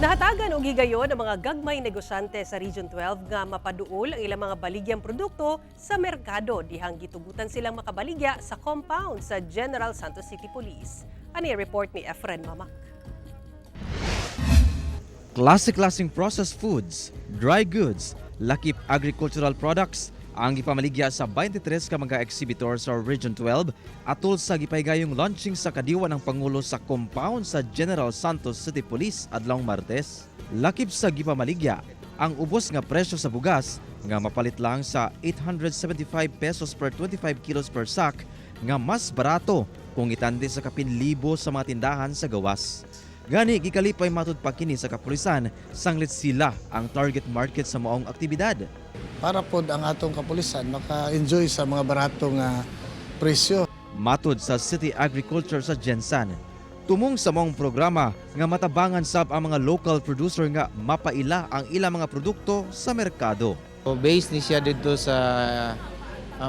Nahatagan og higayon ang mga gagmay negosyante sa Region 12 nga mapaduol ang ilang mga baligyang produkto sa merkado dihang gitugutan silang makabaligya sa compound sa General Santos City Police. Ani report ni Efren Mamak. Klase-klaseng processed foods, dry goods, lakip agricultural products ang gipamaligya sa 23 ka mga exhibitor sa Region 12 atol sa gipahigayong launching sa kadiwa ng Pangulo sa compound sa General Santos City Police adlawng Martes. Lakip sa gipamaligya ang ubos nga presyo sa bugas nga mapalit lang sa 875 pesos per 25 kilos per sack, nga mas barato kung itandi sa kapin libo sa mga tindahan sa gawas. Gani gikalipay matud pa kini sa kapulisan, sanglit sila ang target market sa maong aktibidad. Para pod ang atong kapulisan maka-enjoy sa mga barato nga presyo. Matud sa City Agriculture sa GenSan, tumong sa maong programa nga matabangan sab ang mga local producer nga mapaila ang ilang mga produkto sa merkado. So based ni siya dito sa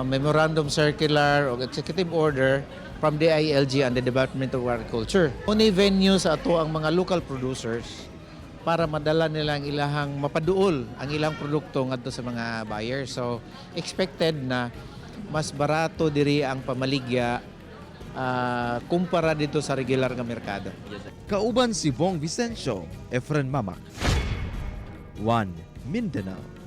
memorandum circular o executive order from the DILG and the Department of Agriculture. Only venue sa ato ang mga local producers para madala nila ang ilahang mapaduol ang ilang produkto ngadto sa mga buyers. So expected na mas barato diri ang pamaligya kumpara dito sa regular nga merkado. Kauban si Bong Vicencio, Efren Mamak. 1 Mindanao.